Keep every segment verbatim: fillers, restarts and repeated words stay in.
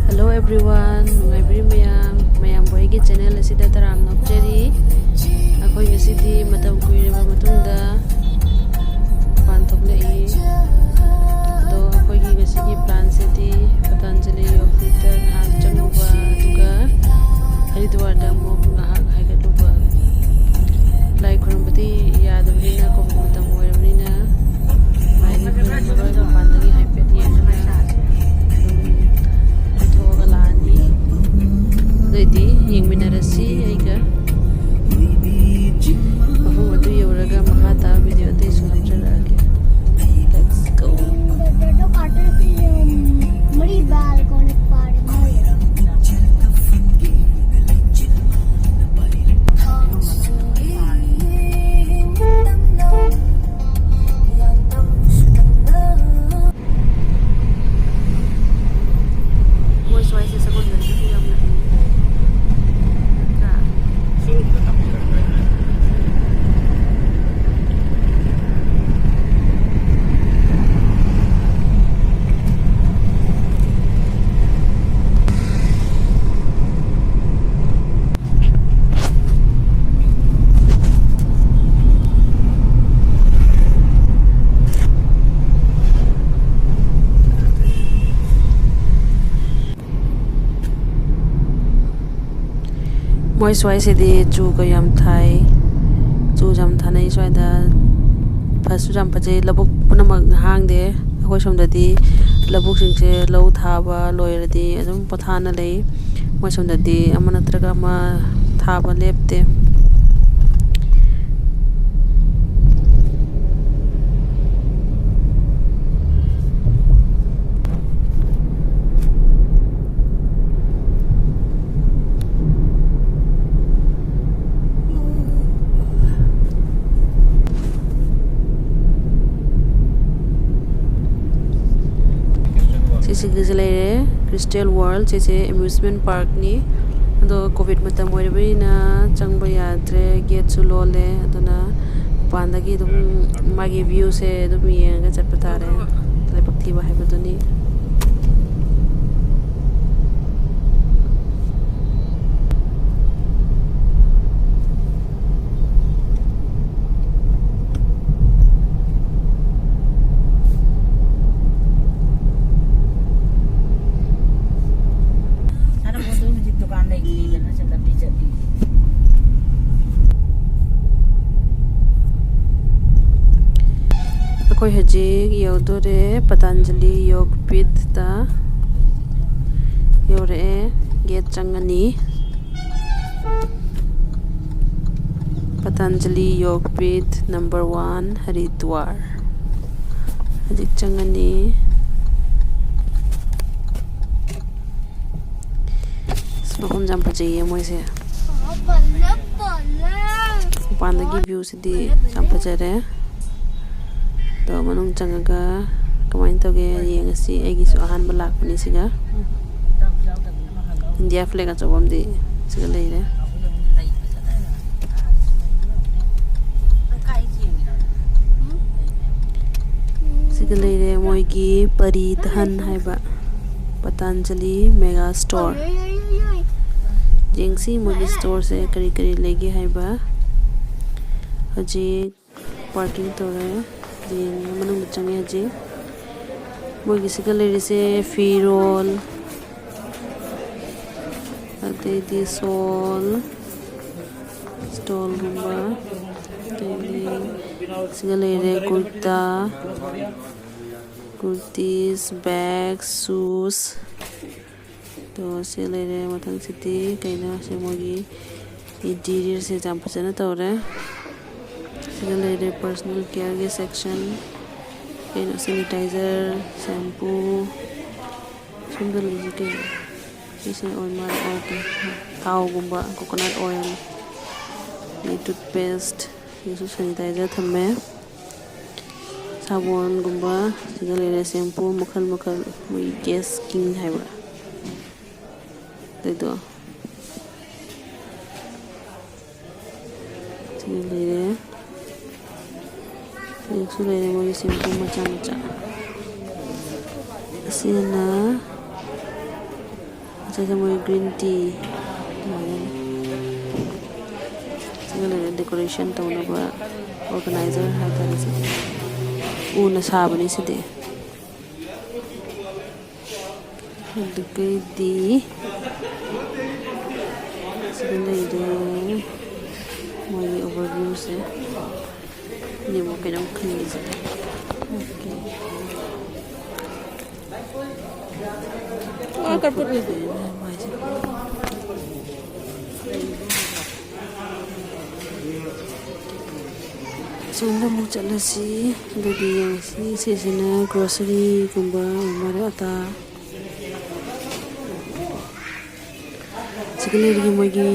Hello everyone, ꯅꯨꯡꯉꯥꯏꯕꯤꯔꯤ ꯃꯌꯥꯝ? ꯃꯌꯥꯝꯕꯨ ꯑꯩꯒꯤ ꯆꯦꯅꯦꯜ ꯑꯁꯤꯗ ꯇꯔꯥꯝꯅ ꯑꯣꯛꯆꯔꯤ꯫ ꯑꯩꯈꯣꯏ ꯉꯁꯤꯗꯤ ꯃꯇꯝ ꯀꯨꯏꯔꯕ ꯃꯇꯨꯡꯗ ꯃꯄꯥꯟ ꯊꯣꯛꯂꯛꯏ꯫ ꯑꯗꯣ ꯑꯩꯈꯣꯏꯒꯤ ꯉꯁꯤꯒꯤ ꯄ꯭ꯂꯥꯟꯁꯤꯗꯤ ꯄꯇꯥꯟꯖꯂꯤ ꯌꯣꯒꯄꯤꯠꯇ ꯉꯥꯏꯍꯥꯛ ꯆꯪꯉꯨꯕ, ꯑꯗꯨꯒ ꯍꯔꯤꯗ꯭ꯋꯥꯔꯗ ꯑꯃꯨꯛ ꯉꯥꯏꯍꯥꯛ ꯍꯥꯏꯒꯠꯂꯨꯕ꯫ ꯂꯥꯏ ꯈꯨꯔꯨꯝꯕꯗꯤ ꯌꯥꯗꯕꯅꯤꯅ ꯀꯣꯚꯤꯗ ꯃꯇꯝ ꯑꯣꯏꯔꯕꯅꯤꯅ ꯂꯥꯏꯗꯤ ꯈꯨꯔꯨꯝꯃꯔꯣꯏ, ꯃꯄꯥꯟꯗꯒꯤ ꯍꯥꯏꯐꯦꯠ ꯌꯦꯡꯉꯒ ꯑꯗꯨꯝ ꯀꯣꯏꯊꯣꯛꯑꯒ ꯂꯥꯛꯑꯅꯤ꯫ ꯑꯗꯨꯑꯣꯏꯗꯤ ꯌꯦꯡꯃꯤꯟꯅꯔꯁꯤ ꯑꯩꯒ꯫ ꯃꯐꯝ ꯑꯗꯨ ꯌꯧꯔꯒ ꯃꯈꯥ ꯇꯥꯕ ꯚꯤꯗꯤꯑꯣ ꯑꯇꯩꯁꯨ ꯍꯥꯞꯆꯔꯛꯑꯒꯦ꯫ Let's go. ꯃꯣꯏ ꯁ꯭ꯋꯥꯏꯁꯦ ꯁꯒꯣꯜꯕꯟꯗꯁꯨ ꯌꯥꯝ ꯂꯥꯛꯏ꯫ ꯅꯠꯇ꯭ꯔꯥ? ꯃꯣꯏ ꯁ꯭ꯋꯥꯏꯁꯤꯗꯤ ꯆꯨꯒ ꯌꯥꯝ ꯊꯥꯏ꯫ ꯆꯨ ꯌꯥꯝ ꯊꯥꯅꯩ ꯁ꯭ꯋꯥꯏꯗ꯫ ꯐꯁꯨ ꯌꯥꯝ ꯐꯖꯩ꯫ ꯂꯧꯕꯨꯛ ꯄꯨꯝꯅꯃꯛ ꯍꯥꯡꯗꯦ꯫ ꯑꯩꯈꯣꯏ ꯁꯣꯝꯗꯗꯤ ꯂꯧꯕꯨꯛꯁꯤꯡꯁꯦ ꯂꯧ ꯊꯥꯕ ꯂꯣꯏꯔꯗꯤ ꯑꯗꯨꯝ ꯄꯣꯊꯥꯅ ꯂꯩ꯫ ꯃꯣꯏ ꯁꯣꯝꯗꯗꯤ ꯑꯃ ꯅꯠꯇ꯭ꯔꯒ ꯑꯃ ꯊꯥꯕ ꯂꯦꯞꯇꯦ꯫ ꯁꯤꯁꯤꯒꯤꯁꯦ ꯂꯩꯔꯦ, ꯀ꯭ꯔꯤꯁꯇꯦꯜ ꯋꯥꯔꯜ꯫ ꯁꯤꯁꯦ ꯑꯦꯃ꯭ꯌꯨꯁꯃꯦꯟ ꯄꯥꯔꯛꯅꯤ꯫ ꯑꯗꯣ ꯀꯣꯚꯤꯗ ꯃꯇꯝ ꯑꯣꯏꯔꯕꯅꯤꯅ ꯆꯪꯕ ꯌꯥꯗ꯭ꯔꯦ, ꯒꯦꯠꯁꯨ ꯂꯣꯜꯂꯦ꯫ ꯑꯗꯨꯅ ꯃꯄꯥꯟꯗꯒꯤ ꯑꯗꯨꯝ ꯃꯥꯒꯤ viewꯁꯦ ꯑꯗꯨꯝ ꯌꯦꯡꯉꯒ ꯆꯠꯄ ꯇꯥꯔꯦ꯫ ꯂꯥꯏꯕꯛ ꯊꯤꯕ ꯍꯥꯏꯕꯗꯨꯅꯤ꯫ ꯁꯥꯟꯅꯄꯣꯠꯇꯣ ꯍꯧꯖꯤꯛ ꯗꯨꯀꯥꯟ ꯂꯩꯇ꯭ꯔꯤꯗꯅ ꯁꯤ ꯂꯝꯕꯤ ꯆꯠꯂꯤ꯫ ꯑꯩꯈꯣꯏ ꯍꯧꯖꯤꯛ ꯌꯧꯗꯣꯔꯦ ꯄꯇꯥꯟꯖꯂꯤ ꯌꯣꯒ ꯄꯤꯊꯇ ꯌꯧꯔꯛꯑꯦ꯫ Gate ꯆꯪꯉꯅꯤ꯫ ꯄꯇꯥꯟꯖꯂꯤ ꯌꯣꯒ ꯄꯤꯊ number one ꯍꯔꯤꯗ꯭ꯋꯥꯔ꯫ ꯍꯧꯖꯤꯛ ꯆꯪꯉꯅꯤ꯫ ꯑꯁ, ꯃꯐꯝꯁꯦ ꯌꯥꯝ ꯐꯖꯩꯌꯦ ꯃꯣꯏꯁꯦ꯫ ꯃꯄꯥꯟꯗꯒꯤ viewꯁꯤꯗꯤ ꯌꯥꯝ ꯐꯖꯔꯦ꯫ ꯑꯗꯣ ꯃꯅꯨꯡ ꯆꯪꯉꯒ ꯀꯃꯥꯏꯅ ꯇꯧꯒꯦ ꯌꯦꯡꯉꯁꯤ꯫ ꯑꯩꯒꯤꯁꯨ ꯑꯍꯥꯟꯕ ꯂꯥꯛꯄꯅꯤ ꯁꯤꯒ꯫ India flag ꯑꯆꯧꯕ ꯑꯃꯗꯤ ꯁꯤꯒ ꯂꯩꯔꯦ꯫ ꯁꯤꯒ ꯂꯩꯔꯦ ꯃꯣꯏꯒꯤ ꯄꯔꯤꯙꯟ ꯍꯥꯏꯕ ꯄꯇꯥꯟꯖꯂꯤ mega store꯫ ꯌꯦꯡꯁꯤ ꯃꯣꯏꯒꯤ storeꯁꯦ ꯀꯔꯤ ꯀꯔꯤ ꯂꯩꯒꯦ ꯍꯥꯏꯕ꯫ ꯍꯧꯖꯤꯛ parking ꯇꯧꯔꯦ꯫ ꯌꯦꯡꯉꯦ, ꯃꯅꯨꯡꯗ ꯆꯪꯉꯦ ꯍꯧꯖꯤꯛ꯫ ꯃꯣꯏꯒꯤꯁꯤꯒ ꯂꯩꯔꯤꯁꯦ ꯐꯤꯔꯣꯜ, ꯑꯗꯩꯗꯤ shawl, stoleꯒꯨꯝꯕ, ꯑꯗꯩꯗꯤ ꯁꯤꯒ ꯂꯩꯔꯦ ꯀꯨꯔꯇꯥ, ꯀꯨꯔꯇꯤꯁ, bag, shoes꯫ ꯑꯗꯣ ꯁꯤ ꯂꯩꯔꯦ꯫ ꯃꯊꯪꯁꯤꯗꯤ ꯀꯩꯅꯣ, ꯁꯤ ꯃꯣꯏꯒꯤ interiorꯁꯦ ꯌꯥꯝ ꯐꯖꯅ ꯇꯧꯔꯦ꯫ ꯁꯤꯗ ꯂꯩꯔꯦ personal careꯒꯤ section꯫ ꯀꯩꯅꯣ, sanitizer, shampoo, ꯁꯣꯝꯗ ꯂꯩꯔꯤꯁꯦ ꯀꯩꯅꯣ? ꯁꯤꯁꯦ ꯑꯣꯏ ꯃꯥꯜꯂꯦ꯫ ꯑꯣꯏꯗꯦ꯫ ꯊꯥꯎꯒꯨꯝꯕ, coconut oil, ꯑꯗꯩ toothpaste, ꯁꯤꯁꯨ sanitizer ꯊꯝꯃꯦ꯫ ꯁꯥꯄꯣꯟꯒꯨꯝꯕ ꯁꯤꯗ ꯂꯩꯔꯦ꯫ Shampoo ꯃꯈꯜ ꯃꯈꯜ, ꯃꯣꯏ Guess King ꯍꯥꯏꯕ꯭ꯔꯥ ꯑꯗꯨꯗꯣ꯫ ꯁꯤꯗ ꯂꯩꯔꯦ꯫ ꯍꯧꯖꯤꯛꯁꯨ ꯂꯩꯔꯦ ꯃꯣꯏꯒꯤ ꯁꯦꯝꯄꯨ ꯃꯆꯥ ꯃꯆꯥ꯫ ꯑꯁꯤꯅ, ꯑꯁꯤꯁꯦ ꯃꯣꯏ green tea ꯑꯗꯨꯃꯥꯏꯅ꯫ ꯁꯤꯒ ꯂꯩꯔꯦ decoration ꯇꯧꯅꯕ organizer ꯍꯥꯏꯇꯥꯔꯦ ꯁꯤꯗꯤ꯫ ꯎꯅ ꯁꯥꯕꯅꯤ ꯁꯤꯗꯤ꯫ ꯑꯗꯨꯒꯩꯗꯤ ꯁꯤꯗ ꯂꯩꯔꯦ ꯃꯣꯏꯒꯤ overview ꯁꯦ꯫ ꯑꯅꯤꯃꯛ ꯀꯩꯅꯣꯝ ꯈꯟꯒꯦꯁꯦ꯫ Okay꯫ ꯋꯥ ꯀꯔꯄꯨꯔ ꯂꯩ꯫ ꯑꯁꯣꯝꯗ ꯑꯃꯨꯛ ꯆꯠꯂꯁꯤ꯫ ꯑꯗꯨꯗꯤ ꯌꯦꯡꯉꯁꯤ꯫ ꯁꯤꯁꯤꯅ grocery ꯒꯨꯝꯕ ꯑꯣꯏꯔ ꯃꯥꯜꯂꯦ, ꯑꯇꯥ꯫ ꯁꯤꯒ ꯂꯩꯔꯤ ꯃꯣꯏꯒꯤ,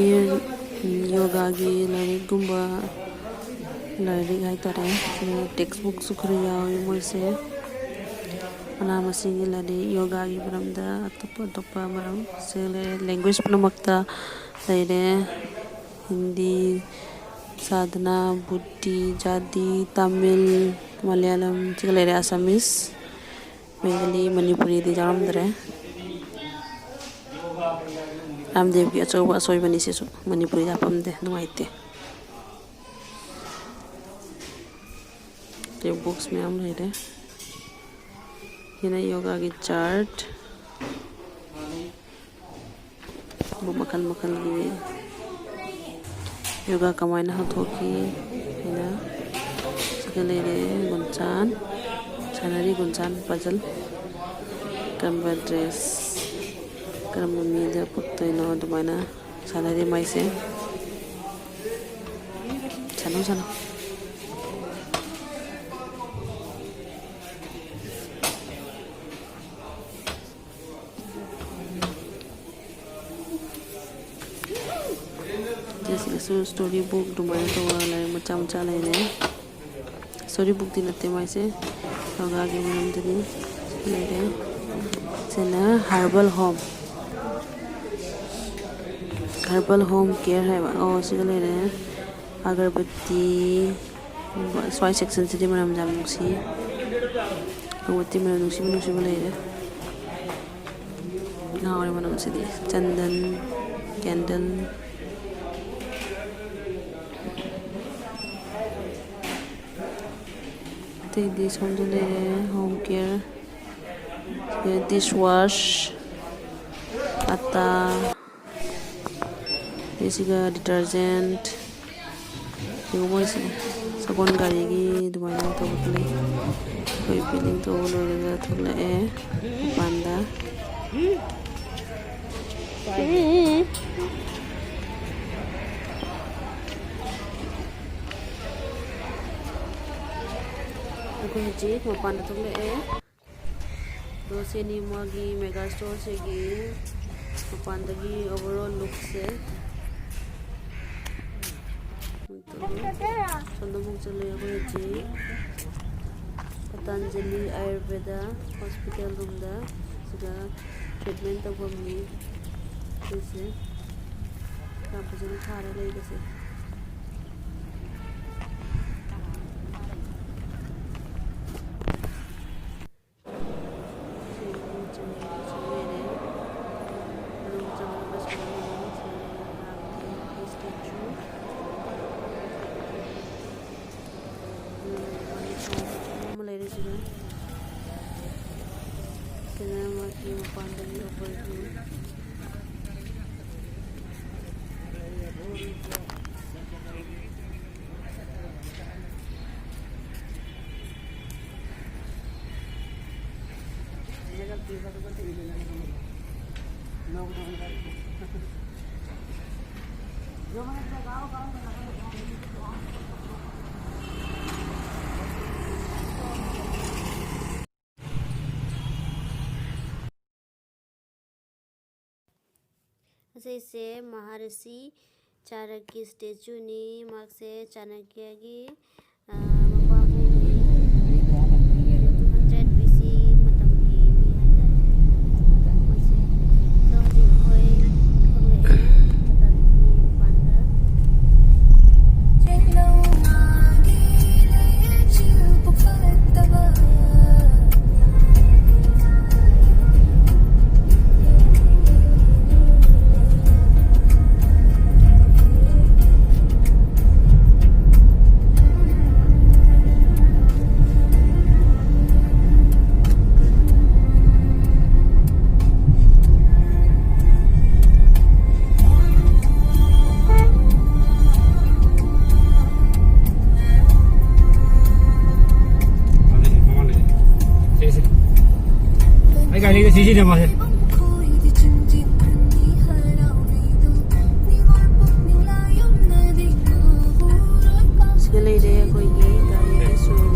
ꯎꯝ, yoga ꯒꯤ ꯂꯥꯏꯔꯤꯛꯀꯨꯝꯕ, ꯂꯥꯏꯔꯤꯛ ꯍꯥꯏꯇꯥꯔꯦ꯫ ꯑꯗꯨꯒ text book ꯁꯨ ꯈꯔ ꯌꯥꯎꯋꯤ ꯃꯣꯏꯁꯦ꯫ ꯃꯅꯥ ꯃꯁꯤꯡꯒꯤ ꯂꯥꯏꯔꯤꯛ, yoga ꯒꯤ ꯃꯔꯝꯗ ꯑꯇꯣꯞꯄ ꯑꯇꯣꯞꯄ ꯃꯔꯝ ꯁꯦ ꯂꯩꯔꯦ꯫ Language ꯄꯨꯝꯅꯃꯛꯇ ꯂꯩꯔꯦ꯫ ꯍꯤꯟꯗꯤ, ꯁꯥꯗꯅꯥ, ꯕꯨꯇꯤ, ꯖꯥꯇꯤ, ꯇꯥꯃꯤꯜ, ꯃꯂꯌꯥꯂꯝ, ꯁꯤꯒ ꯂꯩꯔꯦ꯫ Assamese, ꯕꯦꯡꯒꯂꯤ, ꯃꯅꯤꯄꯨꯔꯤꯗꯤ ꯌꯥꯎꯔꯝꯗ꯭ꯔꯦ꯫ ꯔꯥꯝꯗꯦꯕꯒꯤ ꯑꯆꯧꯕ ꯑꯁꯣꯏꯕꯅꯤ ꯁꯤꯁꯨ, ꯃꯅꯤꯄꯨꯔꯤ ꯍꯥꯞꯄꯝꯗꯦ, ꯅꯨꯡꯉꯥꯏꯇꯦ꯫ Text books ꯃꯌꯥꯝ ꯂꯩꯔꯦ꯫ ꯁꯤꯅ yoga ꯒꯤ chart꯫ ꯃꯈꯜ ꯃꯈꯜꯒꯤ yoga ꯀꯃꯥꯏꯅ ꯍꯧꯊꯣꯛꯈꯤ ꯍꯥꯏꯅ꯫ ꯁꯤꯗ ꯂꯩꯔꯦ ꯒꯨꯟꯆꯥꯟ, ꯁꯥꯟꯅꯔꯤ ꯒꯨꯟꯆꯥꯟ puzzle꯫ ꯀꯔꯝꯕ dress, ꯀꯔꯝꯕ ꯃꯤꯗ ꯄꯛꯇꯣꯏꯅꯣ ꯑꯗꯨꯃꯥꯏꯅ ꯁꯥꯟꯅꯔꯤ ꯃꯥꯏꯁꯦ꯫ ꯁꯥꯟꯅꯧ, ꯁꯥꯟꯅꯧ꯫ ꯁꯤꯗꯁꯨ story book ꯑꯗꯨꯃꯥꯏꯅ ꯇꯧꯕ ꯂꯥꯏꯔꯤꯛ ꯃꯆꯥ ꯃꯆꯥ ꯂꯩꯔꯦ꯫ Story book ꯇꯤ ꯅꯠꯇꯦ ꯃꯥꯏꯁꯦ, yoga ꯒꯤ ꯃꯔꯝꯗꯅꯤ꯫ ꯂꯩꯔꯦ꯫ ꯁꯤꯅ herbal home, herbal home care ꯍꯥꯏꯕ꯫ ꯑꯣ, ꯁꯤꯗ ꯂꯩꯔꯦ꯫ ꯑꯒꯔꯕꯠꯇꯤ, ꯁ꯭ꯋꯥꯏ ꯁꯦꯛꯁꯟꯁꯤꯗꯤ ꯃꯅꯝ ꯌꯥꯝ ꯅꯨꯡꯁꯤ꯫ ꯑꯣꯇꯤ ꯃꯅꯝ ꯅꯨꯡꯁꯤꯕ ꯅꯨꯡꯁꯤꯕ ꯂꯩꯔꯦ꯫ ꯉꯥꯎꯔꯦ ꯃꯅꯝꯁꯤꯗꯤ꯫ ꯆꯟꯗꯟ, ꯀꯦꯟꯗꯜ꯫ ꯑꯇꯩꯗꯤ ꯁꯣꯝꯗ ꯂꯩꯔꯦ꯫ ꯍꯣꯝ ꯀꯦꯌꯔ, ꯗꯤꯁ ꯋꯥꯁ, ꯑꯇꯥ, ꯑꯗꯩ ꯁꯤꯒ ꯗꯤꯇꯔꯖꯦꯟꯠ, ꯁꯤꯒ ꯃꯣꯏꯁꯦ ꯁꯒꯣꯜ ꯒꯥꯔꯤꯒꯤ ꯑꯗꯨꯃꯥꯏꯅ ꯇꯧꯕꯗ ꯂꯩ꯫ ꯑꯩꯈꯣꯏ ꯕꯤꯂꯤꯡ ꯇꯧꯕ ꯂꯣꯏꯔꯒ ꯊꯣꯛꯂꯛꯑꯦ ꯃꯄꯥꯟꯗ꯫ ꯑꯩꯈꯣꯏ ꯍꯧꯖꯤꯛ ꯃꯄꯥꯟꯗ ꯊꯣꯛꯂꯛꯑꯦ꯫ ꯑꯗꯣ ꯁꯤꯅꯤ ꯃꯥꯒꯤ ꯃꯦꯒꯥ ꯁ꯭ꯇꯣꯔꯁꯤꯒꯤ ꯃꯄꯥꯟꯗꯒꯤ ꯑꯣꯚꯔꯑꯣꯜ ꯂꯨꯛꯁꯦ꯫ ꯑꯗꯨꯒ ꯁꯣꯝꯗ ꯑꯃꯨꯛ ꯆꯠꯂꯦ ꯑꯩꯈꯣꯏ ꯍꯧꯖꯤꯛ ꯄꯇꯥꯟꯖꯂꯤ ꯑꯥꯌꯨꯔꯕꯦꯗ ꯍꯣꯁꯄꯤꯇꯥꯜ ꯔꯣꯝꯗ꯫ ꯁꯤꯗ ꯇ꯭ꯔꯤꯠꯃꯦꯟ ꯇꯧꯐꯝꯅꯤ꯫ ꯑꯩꯈꯣꯏꯁꯦ ꯌꯥꯝ ꯐꯖꯅ ꯊꯥꯔ ꯂꯩꯕꯁꯦ꯫ ꯑꯃ ꯂꯩꯔꯦ ꯁꯤꯗ꯫ ꯁꯤꯅ ꯃꯥꯒꯤ ꯃꯄꯥꯟꯗꯒꯤ ꯑꯣꯄꯔꯒꯤ꯫ ꯑꯁꯤꯁꯦ ꯃꯍꯥꯔꯤꯁꯤ ꯆꯥꯔꯛꯀꯤ ꯁ꯭ꯇꯦꯆꯨꯅꯤ꯫ ꯃꯍꯥꯛꯁꯦ ꯆꯥꯅꯀ꯭ꯌꯒꯤ, ꯑ, ꯃꯄꯥꯕꯨꯡꯅꯤ꯫ ꯇꯨ ꯍꯟꯗ꯭ꯔꯦꯠ ꯕꯤ ꯁꯤ ꯃꯇꯝꯒꯤ ꯃꯤ ꯍꯥꯏꯇꯥꯔꯦ꯫ ꯃꯣꯏꯁꯦ꯫ ꯑꯗꯣ ꯍꯧꯖꯤꯛ ꯑꯩꯈꯣꯏ ꯊꯣꯛꯂꯛꯑꯦ ꯃꯇꯝꯒꯤ ꯃꯄꯥꯟꯗ꯫ ꯒꯥꯔꯤꯗ ꯁꯤꯖꯤꯟꯅꯕꯁꯦ꯫ ꯁꯤꯗ ꯂꯩꯔꯦ ꯑꯩꯈꯣꯏꯒꯤ ꯒꯥꯔꯤꯒꯤ showroom꯫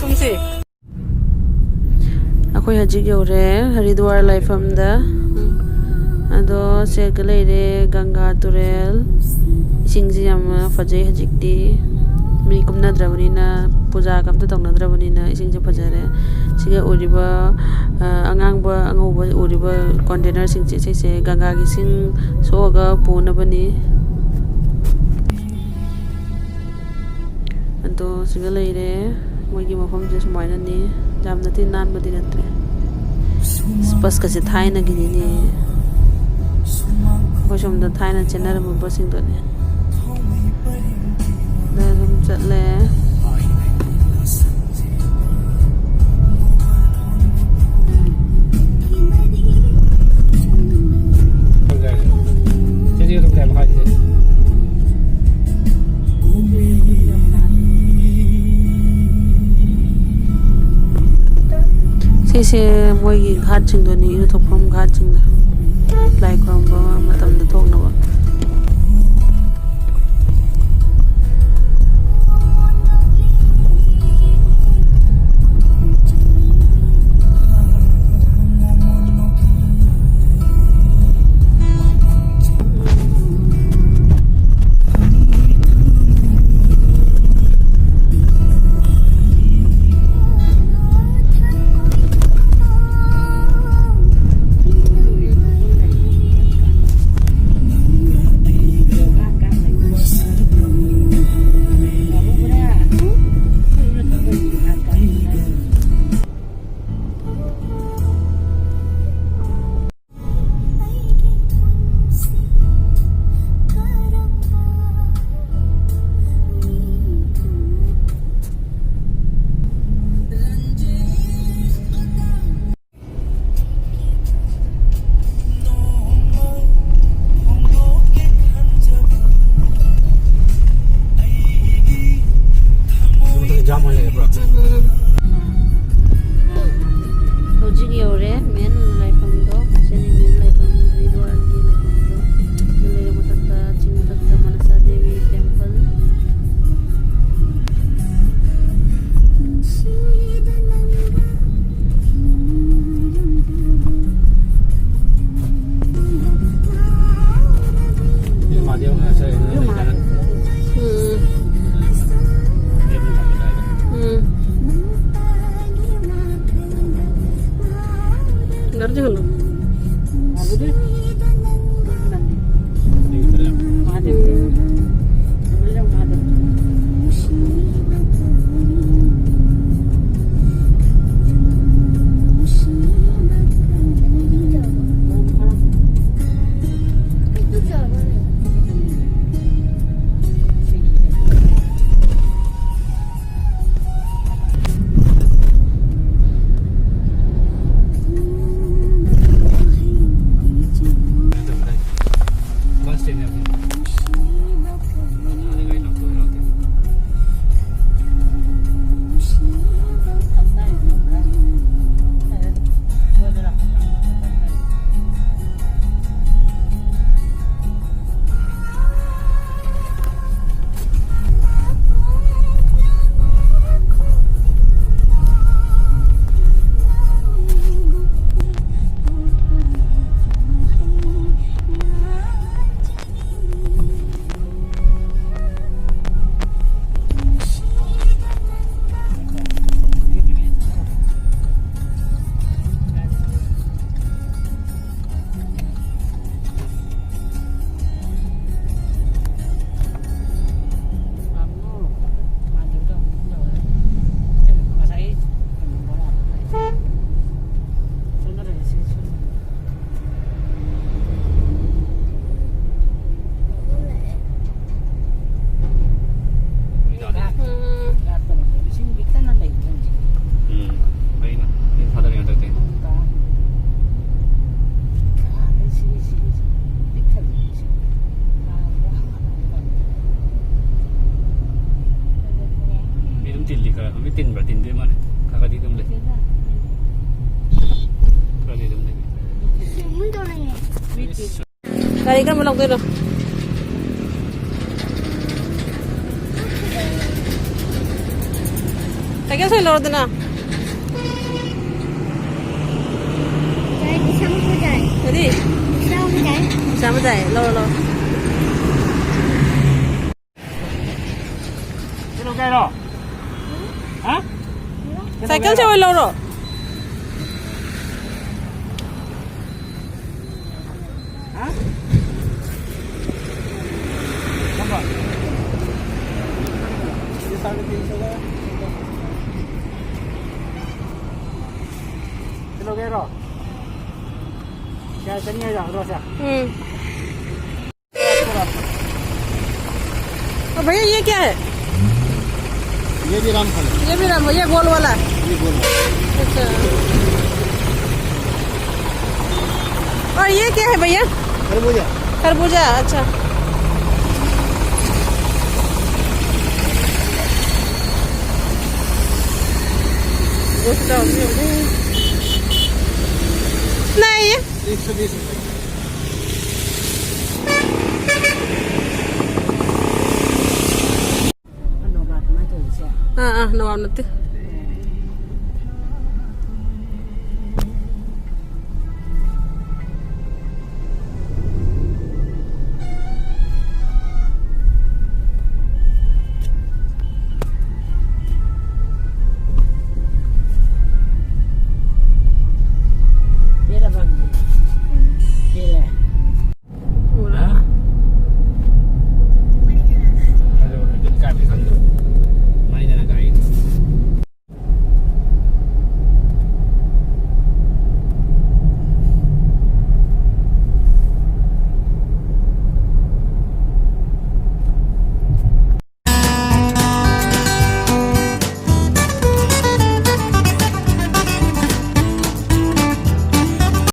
ꯀꯨꯝꯁꯤ꯫ ꯑꯩꯈꯣꯏ ꯍꯧꯖꯤꯛ ꯌꯧꯔꯦ ꯍꯔꯤꯗ꯭ꯋꯥꯔ ꯂꯥꯏꯐꯝꯗ꯫ ꯑꯗꯣ ꯁꯤꯒ ꯂꯩꯔꯦ ꯒꯪꯒꯥ ꯇꯨꯔꯦꯜ꯫ ꯏꯁꯤꯡꯁꯤ ꯌꯥꯝꯅ ꯐꯖꯩ ꯍꯧꯖꯤꯛꯇꯤ꯫ ꯃꯤ ꯀꯨꯝꯅꯗ꯭ꯔꯕꯅꯤꯅ, ꯄꯨꯖꯥꯒ ꯑꯝꯇ ꯇꯧꯅꯗ꯭ꯔꯕꯅꯤꯅ ꯏꯁꯤꯡꯁꯦ ꯐꯖꯔꯦ꯫ ꯁꯤꯒ ꯎꯔꯤꯕ, ꯑ, ꯑꯉꯥꯡꯕ ꯑꯉꯧꯕ ꯎꯔꯤꯕ containerꯁꯤꯡꯁꯦ, ꯁꯤꯁꯦ ꯒꯪꯒꯥꯒꯤ ꯏꯁꯤꯡ ꯁꯣꯛꯑꯒ ꯄꯨꯅꯕꯅꯤ꯫ ꯑꯗꯣ ꯁꯤꯒ ꯂꯩꯔꯦ꯫ ꯃꯣꯏꯒꯤ ꯃꯐꯝꯁꯦ ꯁꯨꯃꯥꯏꯅꯅꯤ꯫ ꯌꯥꯝꯅꯗꯤ ꯅꯥꯟꯕꯗꯤ ꯅꯠꯇ꯭ꯔꯦ꯫ ꯕꯁꯀꯁꯦ ꯊꯥꯏꯅꯒꯤꯅꯤꯅꯦ꯫ ꯑꯩꯈꯣꯏ ꯁꯣꯝꯗ ꯊꯥꯏꯅ ꯆꯦꯟꯅꯔꯝꯕ ꯕꯁꯁꯤꯡꯗꯨꯅꯦ꯫ ꯑꯗ ꯑꯗꯨꯝ ꯆꯠꯂꯦ꯫ ꯁꯤꯁꯦ ꯃꯣꯏꯒꯤ ꯘꯥꯠꯁꯤꯡꯗꯨꯅꯤ, ꯏꯔꯨꯊꯣꯛꯐꯝ ꯘꯥꯠꯁꯤꯡꯗꯣ, ꯂꯥꯏ ꯈꯨꯔꯨꯝꯕ ꯃꯇꯝꯗ ꯊꯣꯛꯅꯕ꯫ ꯇꯤꯟꯕ꯭ꯔꯥ? ꯇꯤꯟꯗꯣꯏ ꯃꯥꯜꯂꯦ꯫ ꯈꯔ ꯈꯔꯗꯤ ꯑꯗꯨꯝ ꯂꯩ꯫ ꯈꯔꯗꯤ ꯑꯗꯨꯝ ꯂꯩ꯫ ꯁꯤꯃꯨꯟ ꯇꯧꯔꯤꯅꯦ꯫ ꯒꯥꯔꯤ ꯀꯔꯝꯕ ꯂꯧꯗꯣꯏꯅꯣ? ꯁꯥꯏꯀꯜ ꯁꯣꯏ ꯂꯧꯔꯣꯗꯅ꯫ ꯌꯥꯏ, ꯄꯩꯁꯥ ꯑꯃ ꯄꯨꯔꯛꯑꯣ꯫ ꯀꯔꯤ? ꯄꯩꯁꯥ ꯑꯃ ꯄꯨꯔꯛꯑꯣ꯫ ꯄꯩꯁꯥ ꯑꯃ ꯇꯥꯏ꯫ ꯂꯧꯔꯣ, ꯂꯧꯔꯣ꯫ ꯁꯤ ꯂꯧꯒꯦ ꯍꯥꯏꯔꯣ? ꯍꯥ? ꯁꯥꯏꯀꯜꯁꯦ ꯑꯣꯏ ꯂꯧꯔꯣ꯫ ꯍꯥ? ꯀꯔꯝꯕ? ꯁꯤ ꯁꯥꯔꯦ ꯇꯤꯟ ꯁꯣ ꯂꯧꯔꯣ꯫ ꯁꯤ ꯂꯧꯒꯦ ꯍꯥꯏꯔꯣ? ꯁꯤ ꯆꯅꯤ ꯍꯥꯏꯔꯣ? ꯁꯦ꯫ ꯎꯝ꯫ और भैया, ये क्या है? ये भी रामफल है। ये भी रामफल, ये गोल वाला? ये गोल वाला। अच्छा। और ये क्या है भैया? खरबूजा। खरबूजा, अच्छा। नहीं। एक सौ बीस रुपये। ꯑꯥ, ꯑꯥ, ꯅꯋꯥꯕ ꯅꯠꯇꯦ꯫